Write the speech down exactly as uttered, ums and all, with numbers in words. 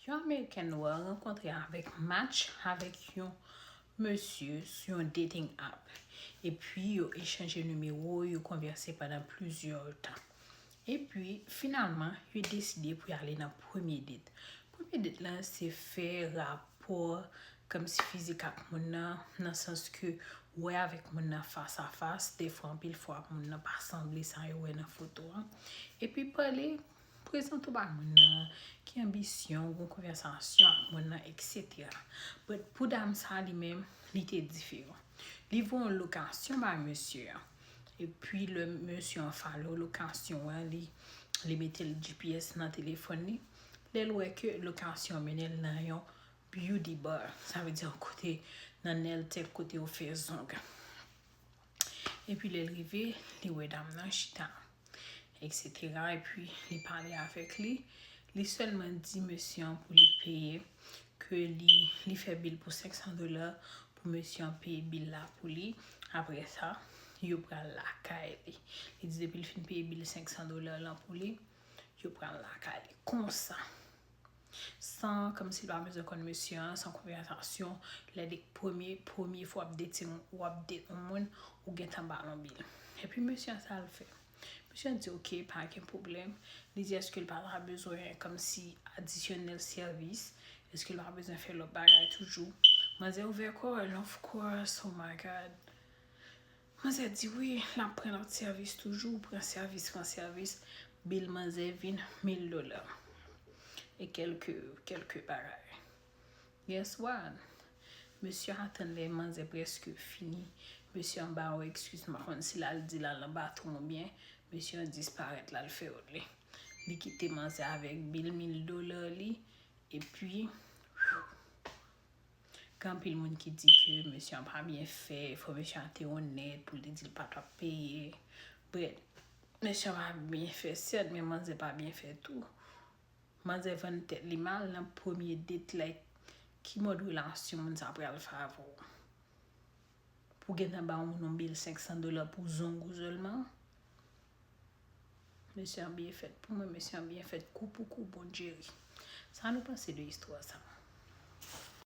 Yon Ameriken nwa rankontre avèk match avèk yon mesye sou yon dating app. Epi yo echanje nimewo, yo konvèse pandan plizyè tan. Epi, finalman, yo deside pou y ale nan premye date. Premye date lan, se fè rapò kòmsi fizik ak moun nan, nan sans ke wè avèk moun nan fas a fas, defwa, anpil fwa, moun nan pa sanble sa yo wè nan foto an. Epi pale, prezante w bay moun nan, ki anbisyon, gen konvèsasyon ak moun nan, et cetera. But pou dam sa li menm, li te diferan. Li voye yon lokasyon bay mesye an. Epi lè mesye an follow lokasyon an, li, li mete l G P S nan telefòn li. Lè l wè ke lokasyon an mennen l nan yon beauty bar, sa vle di yon kote nan Nail Tech kote yo fè zong. Epi lè l rive, li wè dam nan chita, et cetera. Epi li pale avèk li. Li sèlman di mesye an pou li peye, ke li, li fè bil pou senk san dola pou mesye an peye bil la pou li. Apre sa, yo pral lakay li. Li di depi l fin peye bil senk san dola lan pou li, yo pral lakay li. Konsa, san kòmsi l pa bezwen konn mesye an, san konvèsasyon, lè de premye, premye fwa w ap date, w ap date yon moun, ou gentan ba l yon bil. Epi mesye an sa l fè. Mesye an di, "Ok, pa gen pwoblèm." Li di, "Èske l pa ta bezwen kòmsi adisyonèl sèvis? Èske l pa bezwen fè lòt bagay toujou?" Manzè ouvè kò l, of course, oh my God. Manzè di, "Wi, l ap pran lòt sèvis toujou, pran sèvis, pran sèvis." Bil manzè vin mil dola. E kèlke, kèlke bagay. Guess what? Mesye a atann lè manzè prèske fini. Mesye an ba yo eskiz, m pa konn si l al di l al nan baton oubyen mesye an disparèt, l al fè wout li. Li kite manzè avèk bil mil dola li, epi gen anpil moun ki di ke mesye an pa byen fè, fò mesye an te onèt pou l te di l pa t ap peye. But, mesye an pa byen fè sèt, men manzè pa byen fè tou. Manzè vann tèt li mal nan premye date, like, ki mòd relasyon moun sa pral fè avè w? Pou gentan ba yon moun yon bil senk san dola pou zong ou sèlman? Mesye an byen fèt pou mwen, mesye an byen fèt kou pou kou, bon Jerry. Sa nou panse de istwa sa?